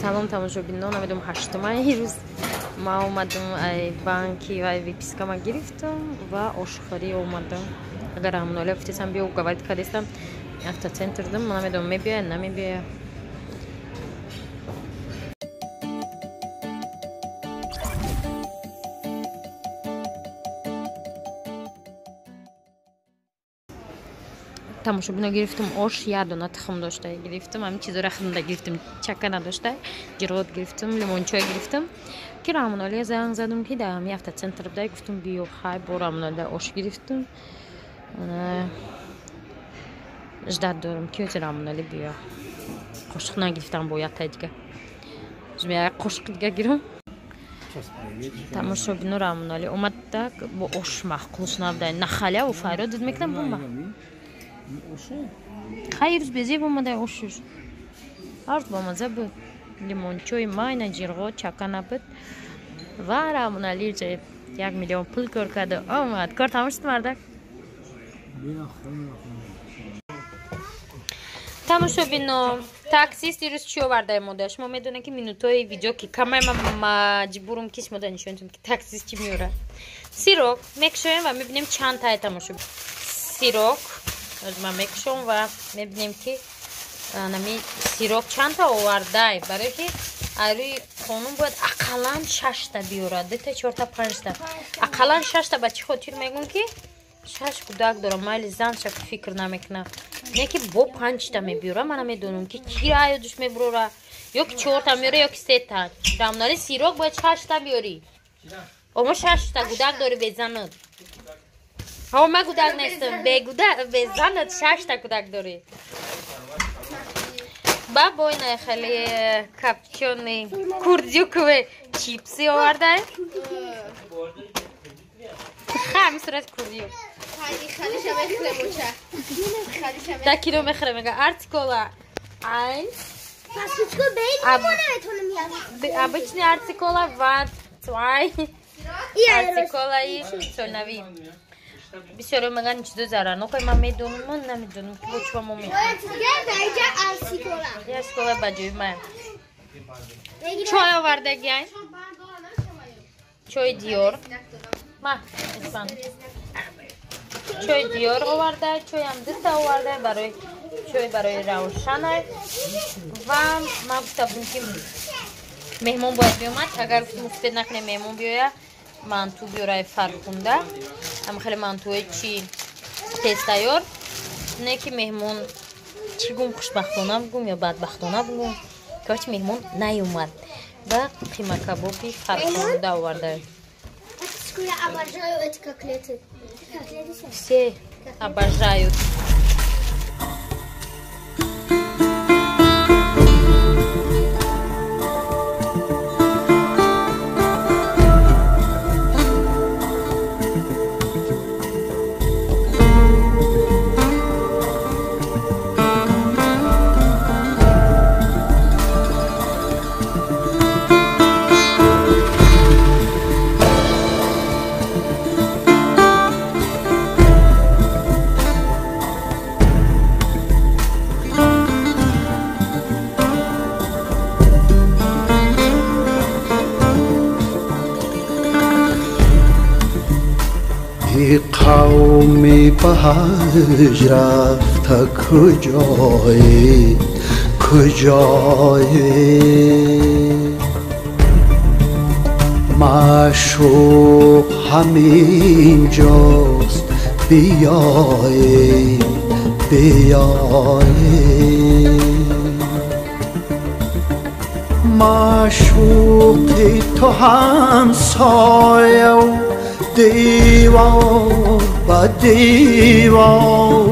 Салом тамошобинон, намедонам ҳаштумай рӯз ма омадам ай банки ва выпискама гирифтам ва ошхӯрӣ омадам. Агар Раҳмоналия гуфтесам биё, уговорить кардестам, автоцентр дам, намедонам мебиёяд, намебиёяд. Тамошобино, гирифтам ош, як дона тухм дошта гирифтам, ҳамин чизоро худамда гирифтам, чака надошта, ҷирғот гирифтам, лимончой гирифтам, ки Раҳмоналия занг задам, ки дар ҳамин автоцентр буда, гуфтам биё, хай бо Раҳмоналия ош гирифтам. Ждать дорам, ки ози Раҳмонали биё. Қошиқ нагирифтам, бо яктай дига, як қошиқи дига гирам. Тамошобино, Раҳмонали омад, так бо ош маъқулш набуда, нахаляву фарёд дид мекунам бо хай рӯз безеб омада ошуш ҳар рӯз бомаза буд, лимончои майна, ҷирғот, чака набуд. Ва Раҳмонали 1 миллион пул кор карда омад. Кор тамом шуд, мардак. Тамошобино, таксист ирӯз чӣ овардаи мода? Шумо медонед, ки минутои видео ки камай, ма маҷбурум, ки шумо да нишонтон, ки таксист чӣ меорад. Сырок мекушоем ва мебинем чанд тае. Тамошо, сырок ман мекушом ва мебинем, ки нами сырок чандта овардай, барое ки рӯи қонун бояд ақаллан шашта биёрад, дута, чорта, панҷта, ақаллан шашта. Ба чӣ хотир мегӯм? Ки шаш кӯдак дорам, майли занша фикр намекунам, не ки бо панҷта мебиёра. Ман намедонам, ки ки аёдуш мебурора, ё ки чорта меёра, ё ки сета. Рамнали, сырок бояд шашта биёрӣ. Омо шашта кӯдак дорӣ безанат. Ҳо, ман кӯдак нестам, безанат шашта кӯдак дорӣ. Ба бойна хеле копчёный курдюковый чипсы овардай. Ҳами сурати курдюк. Да кино мехӯрем, мега артикола eins. Обычный артикола ва zwei артиколаи солнави. Бисёре мегӯянд, чизо зарарнок. Ман медонам, ман намедонам, ки бо чиба мо мехӯрем. Артикола ба ҷои ман. Чой овардагиай, чой Диёр. Ма исман чой Диёр оварда, чойам дута оварда, барои чой барои Равшанай. Ва ман гуфта будем, ки меҳмон бояд биёмад. Агар гуфтем успеть накунем, меҳмон биёя, манту биёрай Фархунда, ҳама хеле мантуҳои чи тезтайёр. Не ки меҳмон, чӣ гум, хушбахтона бугум ё бадбахтона бугум, короче, меҳмон наёмад ва қимакабоби Фархунда оварда. Я обожаю эти котлеты. Все обожают. Қавми ба ҳаҷ рафта куҷое, куҷое? Маъшуқ ҳамин ҷост, биёед, биёед. Маъшуқи ту ҳамсояу девор ба девор,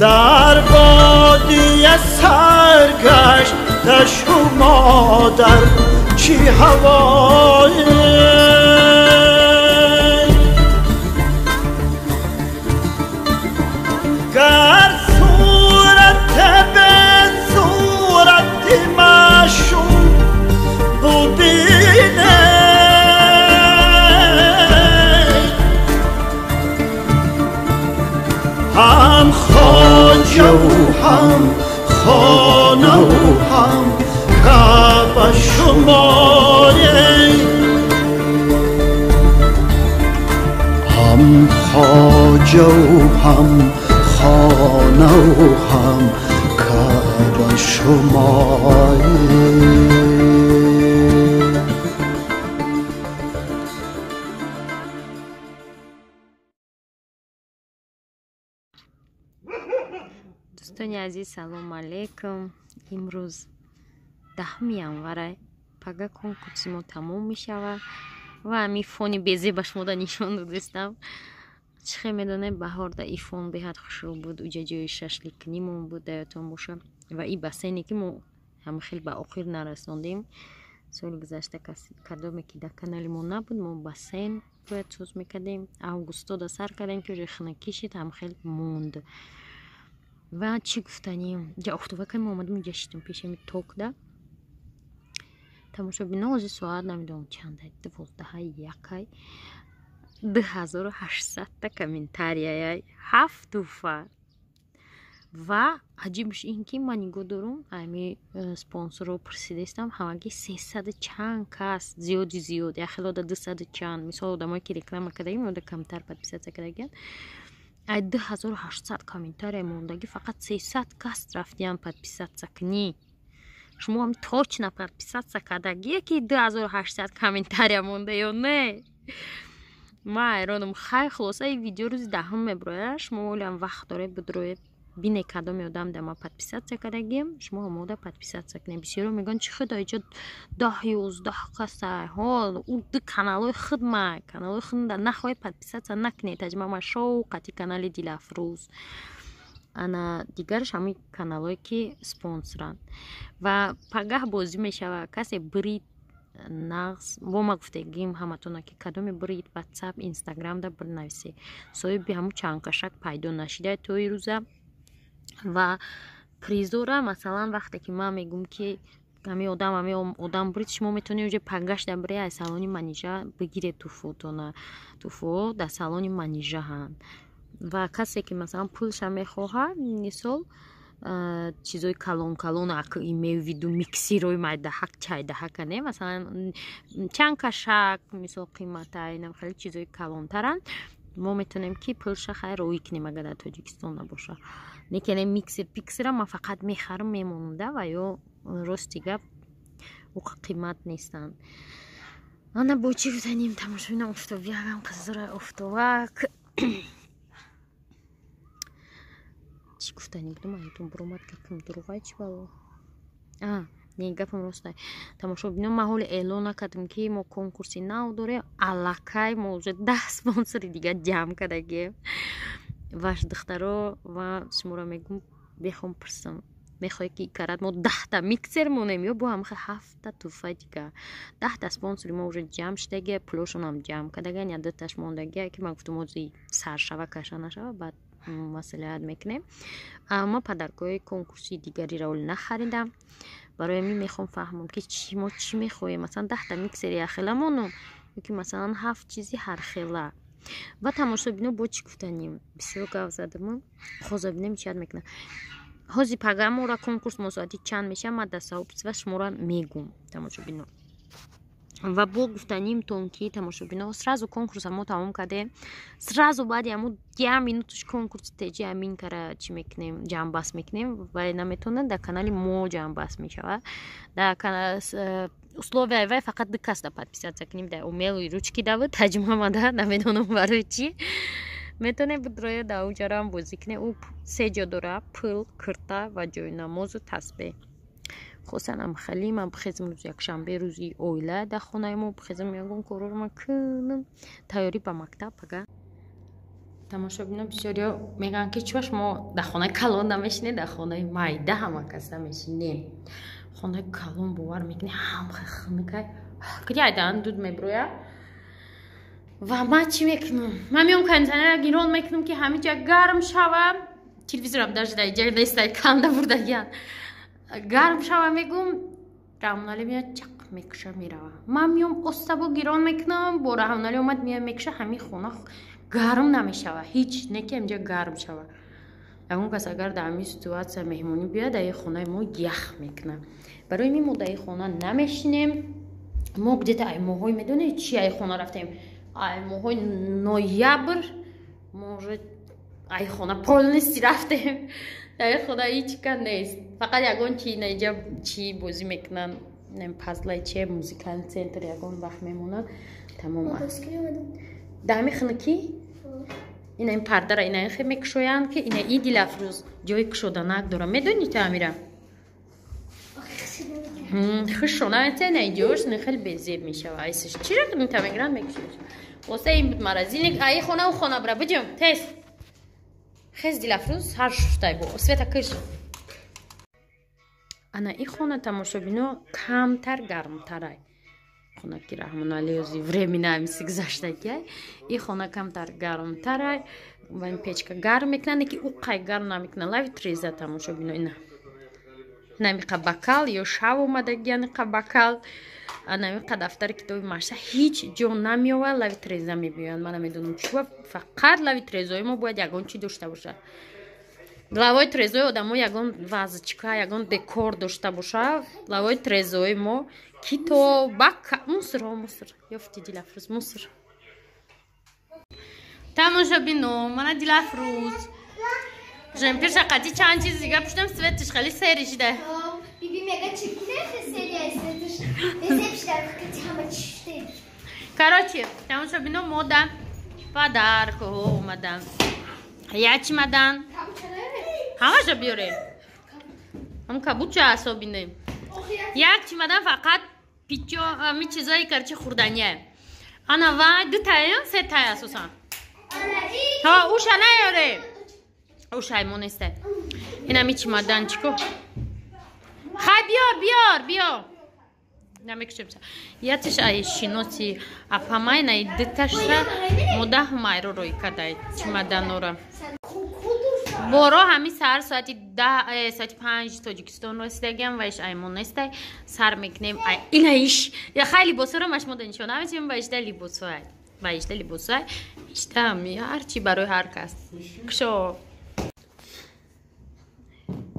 дар бодия саргашта шумо дар чӣ ҳавое? Гар сурат бе сурати маъшуқ бубинед, ҳам хоҷаву ҳам хонаву ҳам Каъба. جو هم خانه و هم کعبه شمایی. Дӯстони азиз, салому алейкум. Имрӯз 10 январай, пага конкурси мо тамом мешавад ва ҳамин фони безеба шумода нишон додистам. Чӣ хел медонед, баҳор да и фон беҳад хушрӯ буд, уҷа ҷои шашликкунимон буд, да ёдтон боша. Ва и бассейне ки мо ҳама хел ба охир нарасондем. Соли гузашта кадоме ки дар канали мо набуд, мо бассейн бояд соз мекардем. Августода сар кардем, ки уже хунукӣ шид, ҳама хел монд. Ва чӣ гуфтанем, ҷа офтобака мо омадем, ҷа шидем пешами токда. Тамошобино, ҳозир соат намедонам чанда, 12:01, 2800 комментарияй, 7 туҳфа. Ва аҷибш ин ки ман нигоҳ дорум, ами спонсорро пурсидаистам, ҳамагӣ 300 чанд кас, зиёди зиёд, яхелода 200 чанд. Мисол, одамое ки реклама кардагим, ода камтар подписаться кардагианд. Ай 2800 комментария мондагӣ, фақат 300 кас рафтиян подписаться кунӣ. Шумо ҳам точно подписаться кардагие ки 2800 комментария монда ё не? Ман ҳайронам. Хай, хулоса, ин видео рӯзи 10 меброяд. Шумо олиам вақт доред, бидроед, бине кадоме одам да ма подписаться кардагием, шумо омода подписаться кунед. Бисёро мегӯянд, чӣ худо иҷо 10-11 каса, ҳо ӯ ду каналҳои худ ма, каналҳои худ да нахоҳед подписаться накунед. Таҷмама шоу қати канали Дилафрӯз, ана дигараш ҳамин каналҳое ки спонсоранд. Ва пагаҳ бозӣ мешавад, касе брид нағз бо ма гуфтагим ҳаматона ки кадоме брид ватсап, инстаграмда бинависе, соҳиби ҳамун чандкашак пайдо нашида то ирӯза. Ва призора, масалан, вақте ки ман мегӯм ки ҳамин одам, ҳамин одам брид, шумо метавонед уже пагашда биред аз салони Манижа бигиред туҳфотона. Туҳфоҳо дар салони Манижа ҳанд. Ва касе ки масалан пулша мехоҳад, мисол чизои калон калон, имею в виду миксерои майдаҳак, чайдаҳака не, масалан чанд кашак, мисол қимата, инам хеле чизои калонтаранд, мо метавонем ки пулша хайр роӣ кунем, агар дар Тоҷикистон набоша. Лекин миксер пиксера ман фақат мехарам, мемонам да, ва ё рости гап уқа қимат нестанд. Ана бо чӣ гуфтанем, тамошобинам, офтобиякам қиззура офтобак. Чӣ гуфтанем будам, аётон буромад, гапам дурӯғай, чӣ бало? А, не, гапам ростай. Тамошобинон, ман ҳоле эълон накардам ки мо конкурси нав дорем, аллакай мо уже 10 спонсори дигар ҷамъ кардагем. Ваш духтаро, ва шуморо мегӯм, бехом пурсам, мехоҳед ки карат мо 10та миксер монем ё бо ҳамаха 7та туҳфаи дигар? 10та спонсори мо уже ҷамъ шудагия, пулошонам ҷамъ кардаган, я дуташ мондагия ки ман гуфтам ҳози саршава каша нашава, баъд маслиҳат мекунем. Аммо подаркҳои конкурси дигариро ҳоле нахаридам. Барои ҳамин мехоҳам фаҳмам ки мо чӣ мехоҳем, масалан 10та миксери якхела монум ё ки масалан 7 чизи ҳархела. Ва тамошобино, бо чӣ гуфтанем, бисёр гап задам, ҳозир бинем чият мекунам. Ҳозир пага мора конкурс мо соати чанд мешавад, ман дар сообщество шуморо мегӯм, тамошобино. Ва бо гуфтанимтон ки тамошобино, сразу конкурса мо тамом кардем, сразу баъди ҳамун як минуташ конкурси теҷи ҳамин кара чӣ мекунем, ҷамъбаст мекунем. Вале наметавонад, дар канали мо ҷамъбаст мешавад. Дар условия вай фақат ду кас да подписаться кунем, дар умелуи ручки даву таҷмамада, намедонам барои чӣ. Метавонед бидроя дар уҷарам бозӣ кунед. Ӯ се ҷо дора: пул, кирта ва ҷойнамозу тасбеҳ. Хосанам хеле ман бихезам рӯзи якшанбе, рӯзи оила дар хонаи мо, бихезам ягон корро ман кунам, тайёрӣ ба мактаб пага. Тамошобино, бисёриё мегӯянд ки чӯ шумо дар хонаи калон намешинед, дар хонаи майда ҳама кас намешинем. Хонаи калон, бовар мекунед, ҳам хунукай, куди айдаан дуд меброя. Ва ман чӣ мекунам? Ман меом кондитсионера гирон мекунам ки ҳамин ҷа гарм шава. Телевизорам даже дар иҷа нестай, канда бурдагиян. Гарм шава мегум, Раҳмоналӣ меяд, чақ мекуша, мерава. Ман меом остабо гирон мекунам, бо Раҳмоналӣ омад, меяд, мекуша, ҳамин хона гарм намешава. Ҳеҷ не ки ҳаминҷа гарм шава. Ягон кас агар дар ҳамин ситуатсия меҳмонӣ биёяд, дар ин хонаи мо ях мекунад. Барои ҳамин мо дар ин хона намешинем. Мо где-то ай моҳҳои, медонед чи, ай хона рафтем, ай моҳҳои ноябр, мо уже Ай хона полностью рафтем. Дар хона ҳеҷ ка нест. Фақат ягон чи наиҷа чи бозӣ мекунанд, пазлай чи музыкальный центр ягон вақт мемонад. Тамом. Дар ҳами хунукӣ ина ин пардара ина хе мекушоянд, ки ина и Дилафрӯз ҷои кушоданак дора. Медонӣ ту амира? Хушона ина ҷош хеле безеб мешава. Айсиш чира мета мегиранд, мекушош. Оса ин буд морозильник. Аи хона у хона бира биҷум тез. Хез, Дилафрӯз, ҳар шуштай бо света киш. Ана и хона, тамошобино, камтар гармтарай. Хона ки Раҳмоналиёзи времена миси гузаштагиай. И хона камтар гармтарай ва ин печка гарм мекунад, ки ӯ қай гарм намекунад. Лави треза, тамошобино, ина намиқа бокал ё шав омадагианиқа бокал, намиқа дафтари китоби маша ҳеҷ ҷо намеовад, лави треза мебиёянд. Ман намедонам чува, фақат лави трезои мо бояд ягон чӣ дошта бошад. Лавои трезои одамо ягон вазочка, ягон декор дошта боша. Лавои трезои мо китоб, бака, мусор, мусор ёфти, Дилафрӯз, мусор. Тамошобино, мана Дилафрӯз жемпирша қати чанд чиз дига пуштам, светиш хеле сери шида. Биби мега чӣ серия светиш безеб шида, қати ҳама чиште. Короче, тамошобино, мода подаркаҳо омадан. Як чемодан. Ҳамаша биёре. Ҳам кабуча асобине. Як чемодан фақат пичо, ами чизои, короче, хурдания. Ана ва ду тая, се тая асосан. Ҳа, уша наёре. Уша мо несте. Инами чемоданчико. Хай биёр, биёр, биё. Намекушем. Ятиш ай шиноси апамай най диташа мода Ҳумайро рӯй кадай чемоданора. Боро ҳами саҳар соати 10, соати 5 Тоҷикистон расидагиам ва иш аймон нестай. Сар мекунем ина иш. Я хай либосоро маш мода нишон намедиҳем, ва ишда либосоай. Ва ишда либосоай. Ишда ҳарчи барои ҳар кас. Кушо.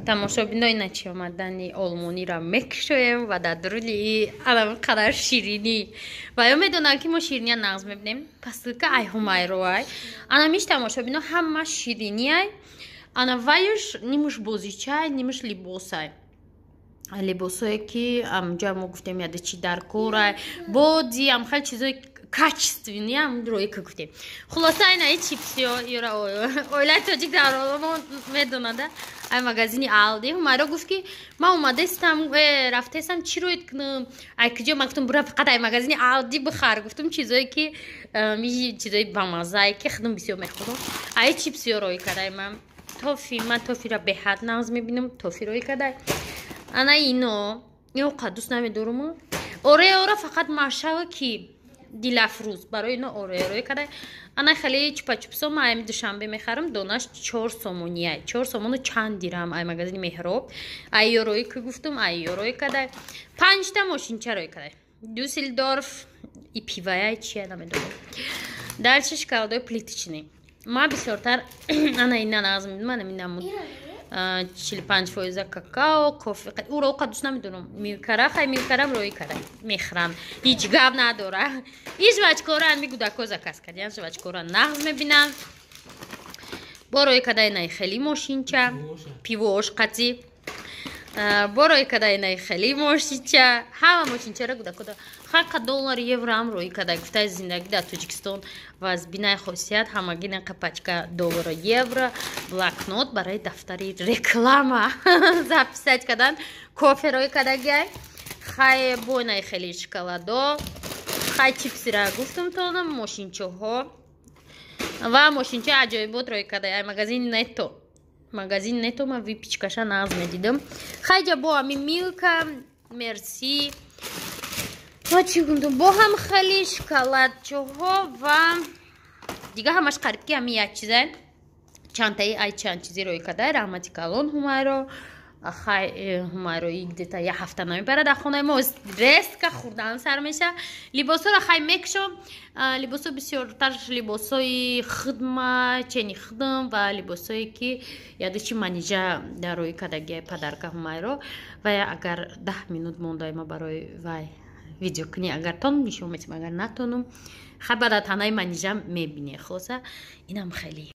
Тамошобино, ина чи омадани олмониро мекушоем ва дар дуруни анам қадар ширинӣ. Ва ё медонам, ки мо шириния нағз мебинем. Посылка ай Ҳумайроай. Анамиш, тамошобино, ҳама шириниай. Ана ваюш нимуш бозичай, нимуш либосай. Либосое ки амҷа мо гуфтем, яда чи дар корай, боди ам хеле чизои качественный ам рӯи ки гуфтем. Хулоса, ина и чипсиё ёра оилаи тоҷик дар олмон медонада. Ай магазини Алди Ҳумайро гуфт, ки ман омадаистам, рафтаистам, чӣ рӯид кунам, ай куҷо? Ман гуфтам, бура, фақат ай магазини Алди бихар. Гуфтам, чизое ки чизои бамазае ки худам бисёр мехӯрам. Ай чипсиё рӯй кардай ман. Тофи, ман тофиро беҳад нағз мебинам, тофи рӯй кардай. Ана ино ино қаддус намедорум. Ореора фақат машава ки Дилафрӯз барои ино орео рӯй кардай. Ана хеле чупачупсо ман ами Душанбе мехарам, донаш 4 сомония, 4 сомону чанд дирам, ай магазини Меҳроб. Ай ёрӯи ки гуфтум, ай ёрӯи кардай. Панҷта мошинча рӯй кардай. Дюссельдорф и пивая чия намедонам. Дальше шоколадои плиточный. Ман бисёртар ана ина нағз мебинам, ана минамуд 45% какао, кофе. Уро қадус намедонам. Милкара, хай милкарам рӯи карай. Мехӯрам. Ҳеҷ гап надора. И жвачкора ами гудако заказ кардиян, жвачкора нағз мебинам. Бо рӯи кадай най хели мошинча, пивоош қатӣ. Бо рӯи кадай най хели мошинча, ҳама мошинчаро гудако хақа доллар, евроам рӯи кадай. Гуфтаи зиндагӣ дар Тоҷикистон ва аз бинаи хосият ҳамагӣ нақа пачка доллару евро, блокнот барои дафтари реклама записать кардан, кофе рӯи кадагиай. Хай бо най хели шоколадо, хай чипсира гуфтум тонам, мошинчаҳо ва мошинчаи аҷоибот рӯи кадай ай магазини Нетто. Магазин Нетто ман выпечкаша нағз медидам. Хайҷа бо ами Милка, мерси. Ва чӣ гуфтум, бо ҳам хеле шоколадчаҳо ва дига ҳамаш қариб ки ҳами як чиза. Чандтаи ай чанд чизи рӯи кадай. Раҳмати калон Ҳумайро. Хай Ҳумайро где-то як ҳафта намебарад дар хонаи мо, резко хурдан сар меша. Либосҳоро хай мекушом. Либосҳо бисёртар либосҳои хидма, чени хидм ва либосҳое ки ядучи Манижа дар рӯи кадагиай подарка Ҳумайро. Ва агар 10 минут мондаи ма барои вай видеокунӣ, агар тонум, нишон метим, агар натонум, хай баъд танаи Манижа мебинӣ. Хулоса, инам хеле.